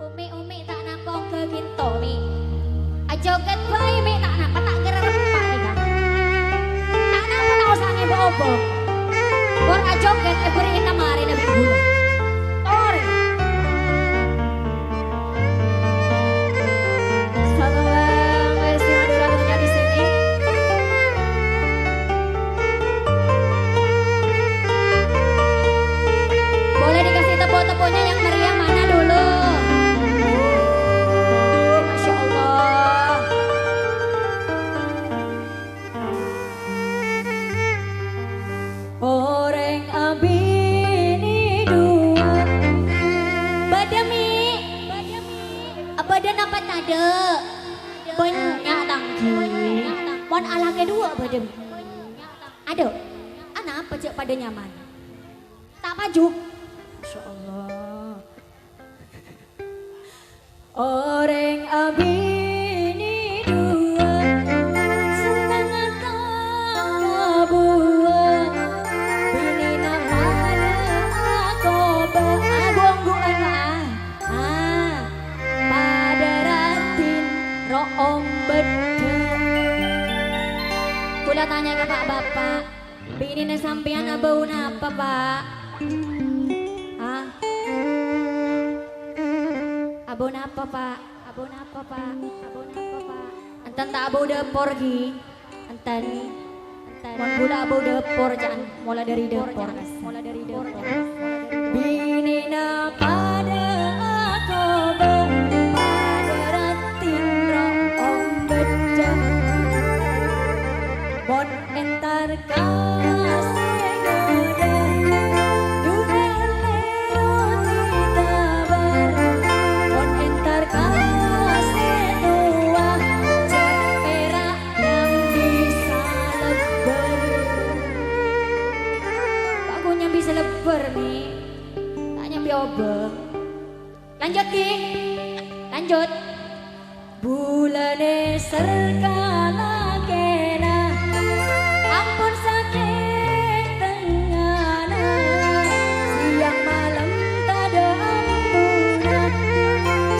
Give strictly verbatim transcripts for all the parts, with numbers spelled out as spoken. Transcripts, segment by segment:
Umi-umi ta' napa ongghâ ghânto, Mi. Ajhâghât bhâi, Mi, ta' napa, ta' kèra rempa, Mi, kan. Ta' napa, ta' osa ngèbâ obâng. Bâr ajhâghât èbherri'na marèna bi' ghulâ. Torè. Satu orang versi Madura punya di sini. Boleh dikasih tepuk-tepuknya yang meriah mana dulu? Masya Allah. Orèng abinè duwâ'. Bâdâ, Mi? Bâdâ napa tadâ'? Bânnya', Tang, ghi. Mon alakè duwâ' bâdâ, Mi? Adâ'. Anapa jhâ' padâ nyaman? Ta' paju. Masya Allah. Orèng abinè duwâ', senneng atong kabuwâ', binèna padâ akobâ, agong-gu'an, ah, ah, padâ raddhin ro'om beddhâ'. Kaulâ tanya ka pa'-bapa', binèna sampèyan abâu napa, Pa'? Hah? Abâu napa, Pa'? Abâu napa, Pa'? Abâu napa, Pa'? Enten ta' abâu dâpor, ghi? Enten. Enten. Mon kaulâ abâu dâpor, ca'na mola dâri dâpor, kas. Mola dâri dâpor. Binèna padâ akobâ, padâ raddhin ro'om beddhâ'. Mon Entar ka sè ngodâ, duwâ' lèro ditabâr. Mon entar ka sè towa, jhâ' pèra' nyambi salebbhâr. Bâ' ghun nyambi salebbhâr, Mi. Ta' nyambi obâng. Lanjut, Ki. Lanjut. Bulâ nèser ka lakèna, ampon sakè' tengngana. Sèyang malem tadâ' embuna,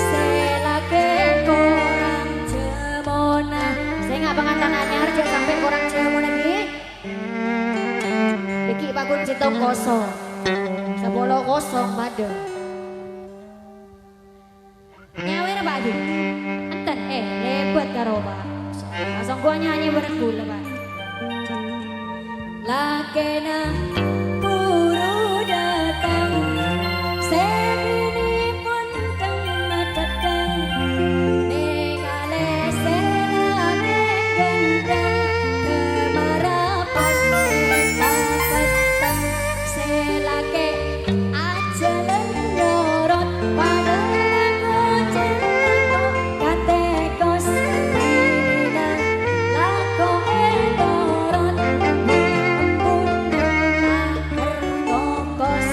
sè lakè korang jhâmona. Sènga' pangantana anyar, jhâ' sampè' korang jhâmona, Ki. Dhâggi' paggun sèttong kosong. Sapolo kosong padâ. Nyawèra, Pa', ghi? Enten, eh, lèbât karo, Pa'. Langsung gua nyanyi bareng kaulâ, Pa'. Lakèna buru dâteng, sè binè pon dhâng-madhâddhâng. Nèngalè sè lakè ghândhâng, ghâmara pas èpapetteng. Sè lakè ajhâlân nyorot, padâ lako cèlako katèkos. Binèna lako ètorot, embuna aher ngokos.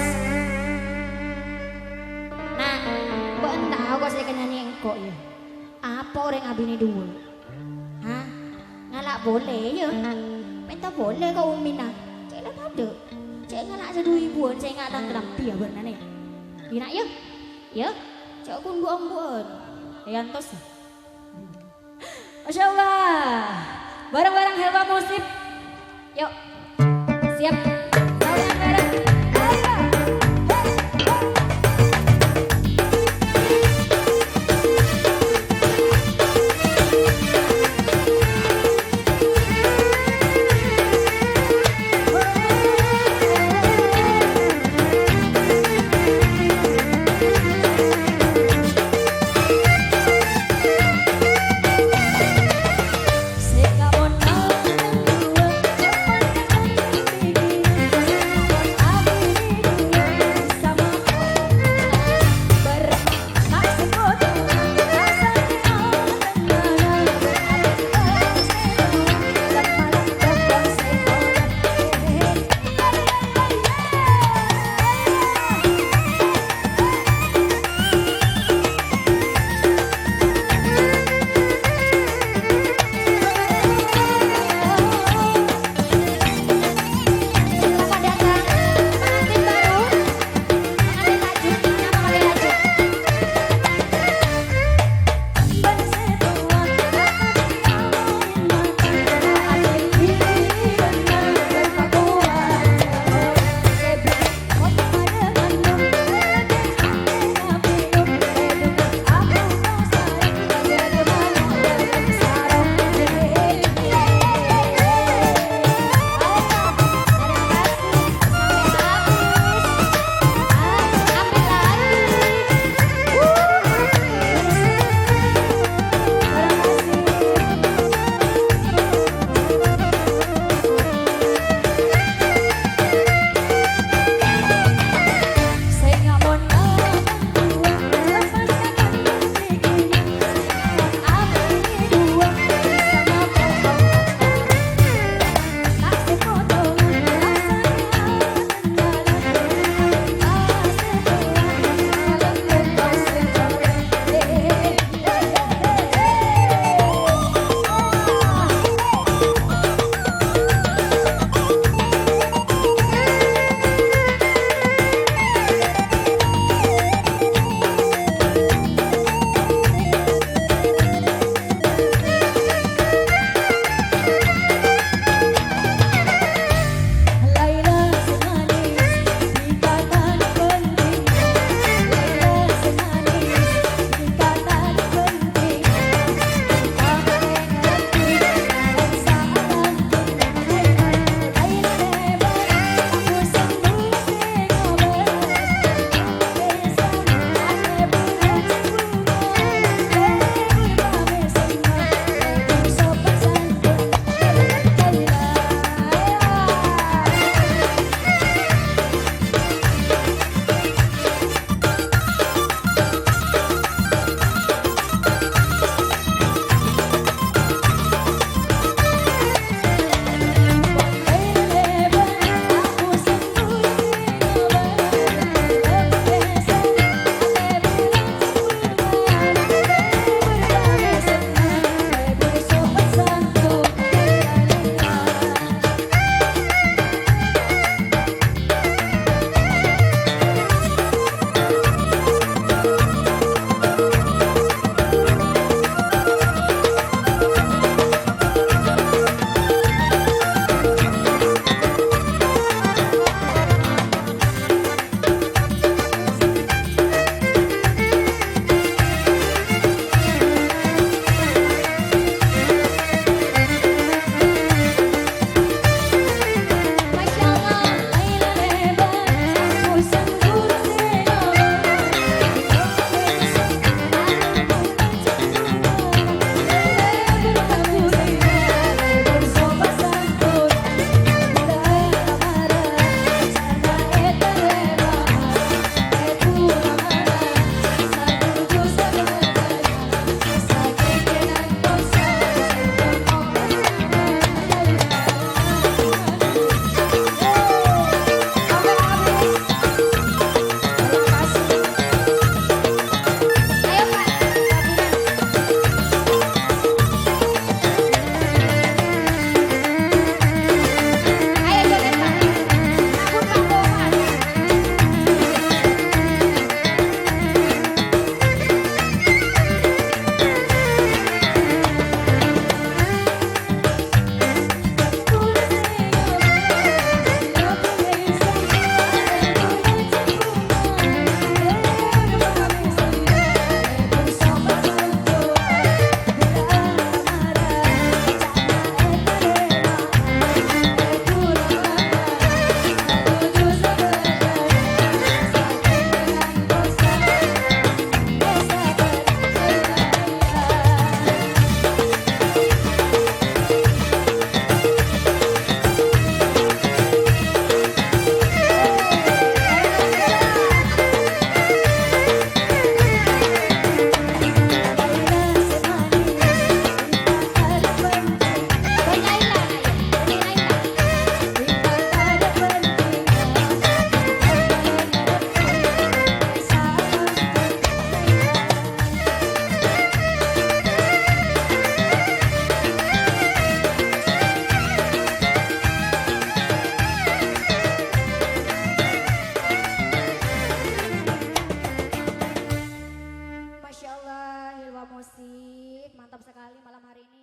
Na', bâ'en tao kos èkennèngè engko', yâ? Apa orèng abinè duwâ'? Hah? Ngala' polè, yâ? Mènta polè ka ummina. Cè' la tadâ'. Cè' ngala' sè du èbuwân, sènga' tang kalambhi, yâ, bâ'na, nè. Dina, yâ? Yâ? Cè' ghun bu-ambuwân. Èyantos. Masya Allah. Bareng-bareng Helwa Musik. Yuk. Siap. Saudara. Ayo. Musik, mantap sekali malam hari ini.